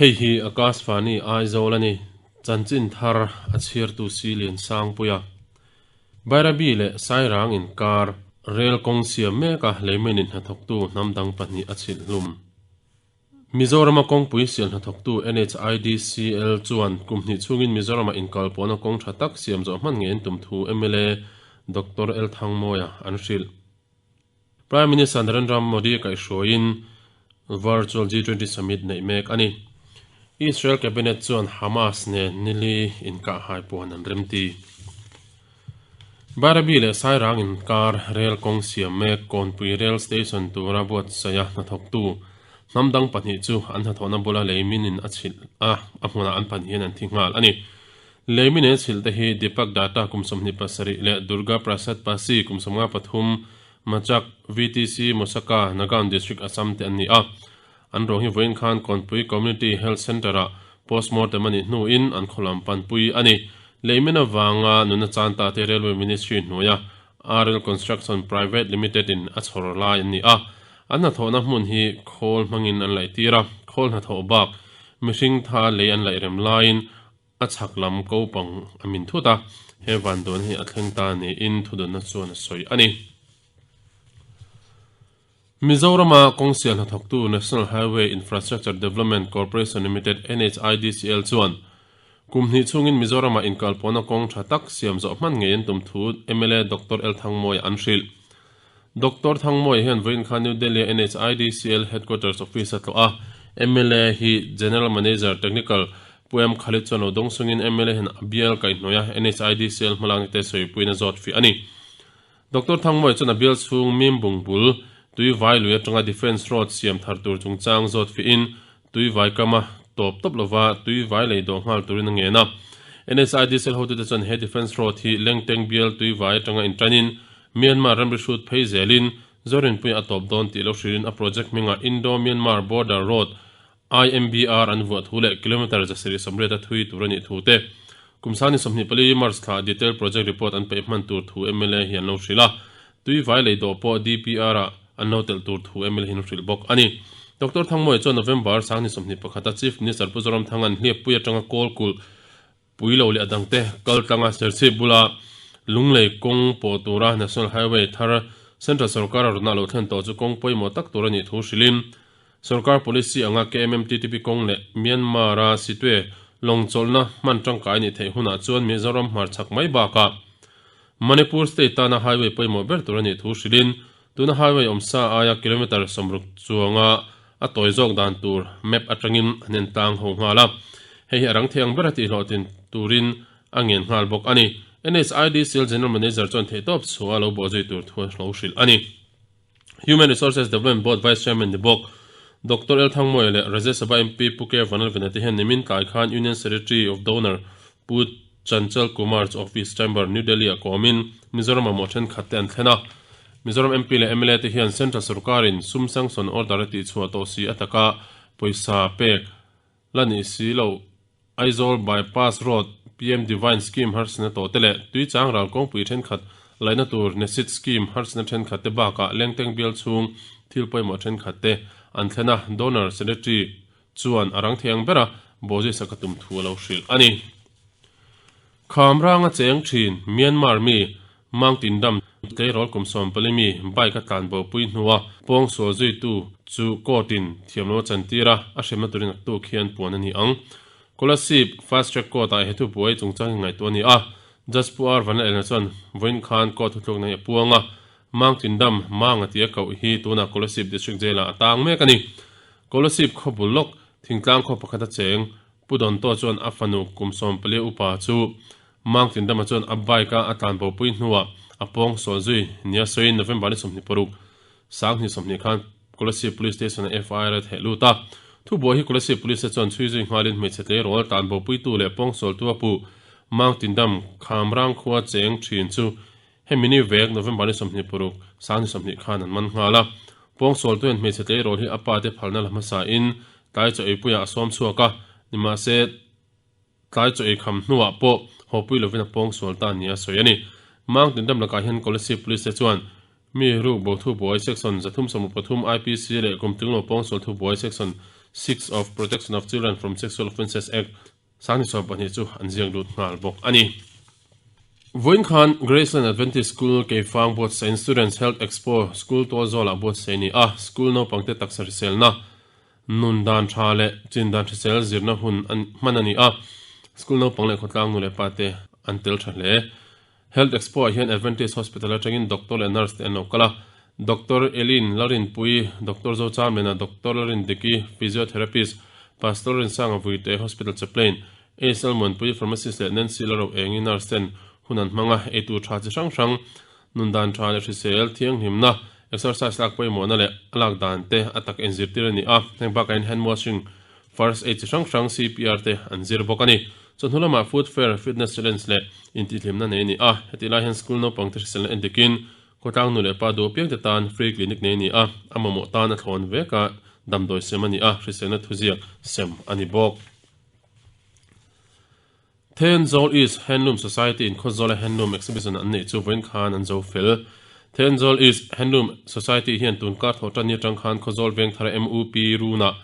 Hei hi Akashvani Aizawl a ni, chanchin thar a chhiartu si Liansangpuia. Bairabi leh Sairang inkar rel kawng siam meka leimenin hnathawktu hnam dang pahnih a chhilh hlum. Mizorama kawngpui sial hnathawktu NHIDCL chuan kum hnih chhungin Mizorama inkalpawhna kawng tha tak siam zawh hman ngei an tum thu mla Doctor L Thangmawia an hrilh. Prime Minister Narendra Modi kaihhruaiin Virtual G20 Summit neih mek a ni. Israel Cabinet chuan Hamas nen nili inkahhai puan an remti. Bairabi leh Sairang inkar rel kawng siam mek Kawnpui Rail Station tura buatsaiha hnathawktu hnam dang pahnih chu an hnathawhna bula leiminin a chhilh a, a hmunah an pahnihin an thi nghal a ni. Leimine a chhilh te hi Deepak Datta kum 27 leh Durga Prasad Pasi kum 53, Machak, VTC, Mosaka, Nagaon District, Assam te an ni a. An ruang hi vawiin khan Kawnpui Community Health Centre-ah postmortem a nih hnuin an khawlam panpui a ni. Leimin avanga nuna chan ta te Railway Ministry hnuaia RL Construction Private Limited-in a chhawr lai an ni a. An hnathawhna hmun hi khawl hmangin an laih tir a, khawl hnathawh bak mihring tha lei an laih rem laiin a chhak lam ko pang a min thut a, he vanduan hi a thleng ta niin thudawnna chuan a sawi a ni. Mizorama kawngsial hnathawktu National Highway Infrastructure Development Corporation Limited, NHIDCL, chuan kum hnih chhungin Mizorama inkalpawhna kawng tha tak siam zawh hman ngei an tum thu mla Doctor L Thangmawia an hrilh. Doctor Thangmawia hian vawiin khan New Delhi-a NHIDCL Headquarters Office a tlawh a, mla hi General Manager, Technical, Pu M Khalid chuan lo dawng sungin mla hian a bial kaihhnawih a NHIDCL hmalakna te sawipuiin a zawt fih a ni. Doctor Thangmawia chuan a bial chhung mim bung bul, tui vai lui atanga Defence Road siam thar tur chungchang zawt fihin tui vai kama tawp tawp lova tui vai lei dawh nghal turin a ngen a. NSID cell hotute chuan he Defence Road hi Lengteng bial tui vai atanga intanin Myanmar ramri hrut phei zelin Zorinpuia a tawp dawn tih lo hrilhin a project hmingah Indo-Myanmar Border Road IMBR an vuah thu leh kilometre 180 a thui tur a nih thu te, kum sangni 24 March thla detail project report an peih hman tur thu mla hi an lo hrilh a, tui vai lei dawh pawh DPR ah an lo telh tur thu mla hi an hrilh bawk a ni. Doctor Thangmawia chuan November sangni 21 a Chief Minister Pu Zoramthanga'n hliappui atanga kawl kulh pui lo leh a dangte kal tlanga Serchhip bula Lunglei kawng pawh tura National Highway thar Central sorkar a rawnah lo thlen tawh chu kawng pawimawh tak tur a nih thu hrilhin Sorkar policy anga KMMTTP kawng leh Myanmar-a Sitwe lawng chawlhna hman tangkai nih theih hunah chuan Mizoram hmarchhak mai bakah Manipur state tana highway pawimawh ber tur a nih thu hrilhin tuna highway awmsa aia kilometre 60 chuanga a tawi zawk dan tur map atangin an en tlang ho nghal a, hei hi a rang thei ang ber a tihhlawhtlin turin a ngen nghal bawk a ni. NHIDCL General Manager chuan theihtawp chhuah a lo bawhzui tur thu a lo hrilh a ni. Human Resources Development Board Vice Chairman ni bawk Doctor L Thangmawia leh Rajya Sabha MP Pu K Vanlalvena te hian nimin tlai khan Union Secretary of Donor Pu Chanchal Kumar chu Office Chamber, New Delhi ah kawmin Mizoram mamawh thenkhat te an thlen a. Mizoram MP leh mla te hian Central sorkarin sum sanction order a tihchhuah tawh si ataka pawisa pek la nih si loh Aizawl Bypass Road, PM Divine Scheme harsatna tawh te leh Tuichang ral kawngpui thenkhat laihna tur Nesit Scheme harsatna thenkhat te bakah Lengteng bial chhung thil pawimawh thenkhat te an thlen a, Donor Secretary chuan a rang thei ang bera bawhzui sak a tum thu a lo hrilh a ni. Khamranga cheng thin Myanmar mi Mang Tindam tleirawl kum 14 mi bike a tlan bopui hnua pawng sual zuitu chu court in thiam lo a chantir a, a hremna turin a tuk hian puan a ni ang. Kolasib Fast Track Court ah he thubuai chungchang hi ngaihtuah a ni a, Judge Pu R Vanlalelna chuan vawiin khan court thutlukna hi a puang a, Mang Tindam Mang a tia koh hi tunah Kolasib District Jail ah a tang mek a ni. Kolasib khaw bul lawk thingtlang khaw pakhat a cheng Pu Donto chuan a fanu kum 14 upa chu Mang Tindama chuan a bike a a tlan bopui hnuah a pawng sawl zui nia sawiin November ni 26, 2020 khan Kolasib Police Station-a FIR a theh lut a. Thubuai hi Kolasib Police te chuan chhui zui nghalin hmeichhe tleirawl tlan bopuitu leh pawng sawltu a puh Mang Tindam Khamrang khua cheng thin chu hemi ni vek November ni 26, 2020 khan an man nghal a. Pawng sawltu hian hmeichhe tleirawl hi a pa te phalna la hmasa in tlai chaw eipuiah a sawm chhuak a, nimahse, Tlai chaw ei kham hnuah pawh hawpui lovin a pawng sual ta nia sawi a ni. Mang Tindam lakah hian Kolasib Police te chuan mi ruk bo thu buai Section 333 IPC leh kum tlinglo pawng sual thu buai Section 6 of Protection of Children from Sexual Offences Act, 2012 chu an ziak lut nghal bawk a ni. Vawiin khan Graceland Adventist School Keifang buatsaih Students Health Expo School tualzawlah buatsaih a ni a, school naupangte taksa hriselna, nun dan tha leh chin dan hrisel zirna hun hman a ni a, school naupang leh khawtlang nu leh pa te an tel tha hle. Health Expo ah hian Adventist Hospital atangin Doctor leh Nurse te an lo kal a, Doctor Eileen Lalrinpuii, Doctor Zochamlena, Doctor Lalrindiki, Physiotherapist, Pastor Rinsanga Vuite, Hospital Chaplain, Ace Lalmuanpuii, Pharmacist leh Nancy Laro Engi Nurse ten hun an hmang a, eitur tha chi hrang hrang, nun dan tha leh hrisel, thianghlimna, exercise lak pawimawhna leh a lak dan te a tak inzirtir a ni a, heng bakah hian hand washing, First aid chi hrang hrang CPR te an zir bawk a ni. Chawhnu lamah food fair, fitness challenge leh intihhlimna nei a ni a, hetih lai hian school naupangte hriselna endikin khawtlang nu leh pa duh apiangte tan free clinic nei a ni a, a mamawh tan a thlawn vek a, damdawi sem a ni a, hriselna thuziak sem a ni bawk. Thenzawl East Handloom Society in Khawzawla Handloom Exhibition an neih chu vawiin khan an zo fel. Thenzawl East Handloom Society hian tun kar thawh tan ni atang khan Khawzawl Vengthara MUP Runa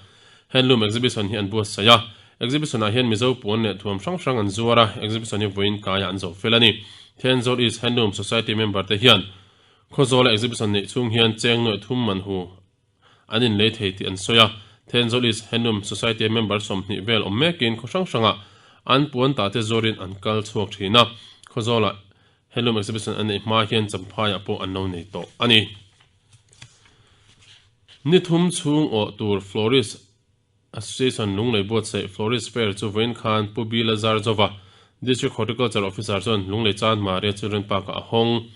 Handloom Exhibition hi an buatsaih a. Exhibition ah hian Mizo puan leh thuam hrang hrang an zuar a, exhibition hi vawiin kaiah an zo fel a ni. Thenzawl East Handloom Society member te hian Khawzawla exhibition neih chhung hian cheng nuaih thum man hu An inlei thei tih an sawi a, Thenzawl East Handloom Society-a member 20 vel awm mekin khaw hrang hrangah an puan tah te zawrin an kal chhuak thin a, Khawzawlah Handloom Exhibition an neih hma hian Champhaiah pawh an lo nei tawh a ni. Ni thum chhung awh tur Florist Association Lunglei buatsaih Florist Fair chu vawiin khan Pu Bila Zarzova, District Horticulture Officer chuan Lunglei Chanmaria Children Park-ah a hawng.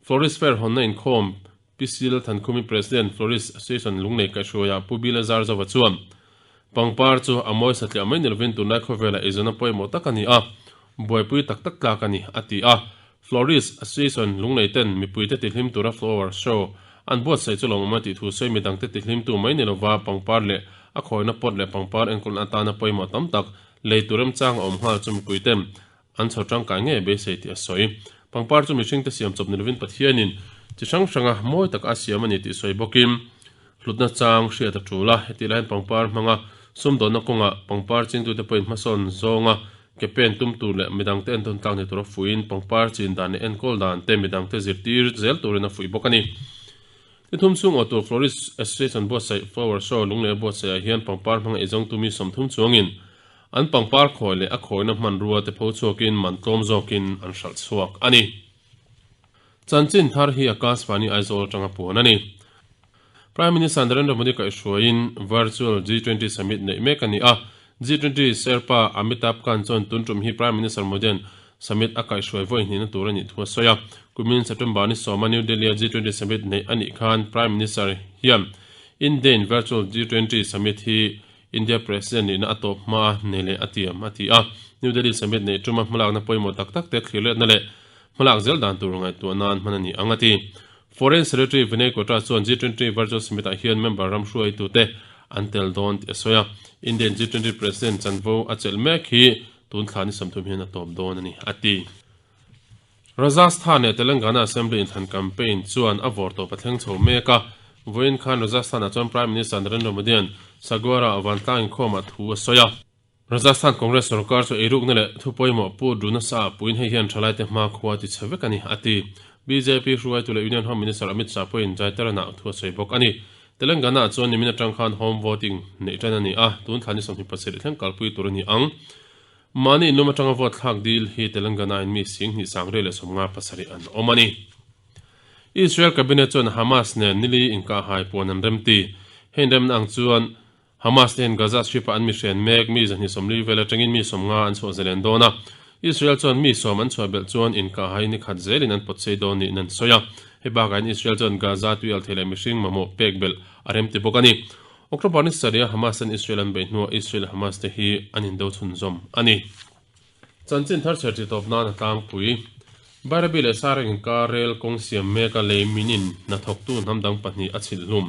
Florist Fair hawnna inkhawm Pi Sil Thankhumi President Florist Association Lunglei kaihhruaiah Pu Bila Zarzova chuan pangpar chu a mawi satliah mai ni lovin tunlai khawvelah eizawnna pawimawh tak a ni a, buaipui tak tak tlak a ni, a ti a. Florist Association Lunglei ten mipuite tihlim tura flower show an buatsaih chu lawmawm a tih thu sawi midangte tihlimtu mai ni lova pangpar leh a khawina pot leh pangpar enkawlna atana pawimawh tam tak lei tur remchang a awm nghal chu mipuiten An chho tangkai ngei beisei tih a sawi. Pangpar chu mihringte siam chawp ni lovin Pathianin chi hrang hranga mawi taka a siam a ni tih sawi bawkin hlutna chang hriat a tul a. Hetih laiin pangpar hmanga sumdawnna kawngah pangpar chingtute pawhin hmasawn zawnga ke pen tum tur leh midangte entawn tlak ni tura fuihin pangpar chin dan leh enkawl dan te midangte zirtir zel turin a fuih bawk a ni. Ni thum chhung awh tur Florist Association buatsaih Flower Show lunglei buatsaihah hian pangpar hmanga eizawngtu mi 30 chuangin An pangpar khawi leh a khawina hmanrua te pho chhuakin man tlawm zawkin an hralh chhuak a ni. Chanchin thar hi Akashvani Aizawl atanga puan a ni. Prime Minister Narendra Modi kaihhruaiin Virtual G20 Summit neih mek a ni a. G20 Sherpa Amitabh Kant chuan tun tum hi Prime Minister Modi'n Summit a kaihhruai vawi hnihna tur a nih thu a sawi a. Kumin September ni sawma New Delhi-a G20 Summit neih a nih khan Prime Minister hian Indian Virtual G20 Summit hi India President nihna a tawp hma a nei leh a tiam, a ti a. New Delhi Summit neih tuma hmalakna pawimawh tak tak te thlir letna leh hmalak zel dan tur ngaihtuah nan hman a ni ang, a ti. Foreign Secretary Vinay Kwatra chuan G20 Virtual Summit ah hian member ram hruaitute an tel dawn tih a sawi a. Indian G20 President chanvo a chelh mek hi tun thla ni 30 hian a tawp dawn a ni, a ti. Rajasthan leh Telangana Assembly inthlan campaign chuan a vawr tawp a thleng chho mek a. Vawiin khan Rajasthan-ah chuan Prime Minister Narendra Modi-a'n Sagwara-ah vantlang inkhawmah thu a sawi a. Rajasthan Congress sorkar chu eirukna leh thu pawimawh pu du nasa ah puiin hei hian thalaite hmakhua ti chhe vek a ni, a ti. Bjp hruaitu leh Union Home Minister Amit Shah pawhin Jaitaran-ah thu a sawi bawk a ni. Telangana-ah chuan nimin atang khan home voting neih tan a ni a, tun thla ni 27 thleng kalpui tur a ni ang. Mahni inlum atanga vote thlak dil hi Telangana-in mi 27,507 an awm a ni. Israel Cabinet chuan Hamas nen nili inkahhai puan an remti. Hei inremna ang chuan Hamas te hian Gaza Strip-a an mihren mek mi 240 vel atangin mi 50 an chhuah zalen dawn a. Israel chuan mi sawm an chhuah belh chuan inkahhai ni khat zelin an pawtchei dawn niin an sawi a. Hei bakah hian Israel chuan Gaza tuial thei leh mihring mamawh pek belh a remti bawk a ni. October ni sarih a Hamas an Israel an beih hnuah Israel leh Hamas te hi an indo chhunzawm a ni. Chanchin thar chher chi tawp nan a tlangpui. Bairabi leh Sareng inkar rel kawng siam mek a lei minin hnathawktu hnam dang pahnih a chhilh hlum.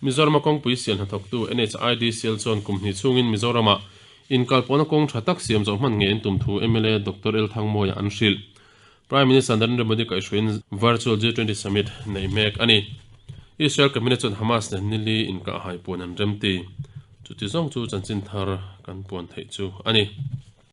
Mizorama kawngpui siam hnathawktu NHIDCL chuan kum hnih chhungin Mizoramah inkalpawhna kawng tha tak siam zawh hman ngei an tum thu mla Doctor L Thangmawia an hrilh. Prime Minister Narendra Modi kaihhruaiin Virtual G20 Summit nei mek a ni. Israel Cabinet chuan Hamas nen nili inkahhai puan an remti. Chuti zawng chu chanchin thar kan puan theih chu a ni.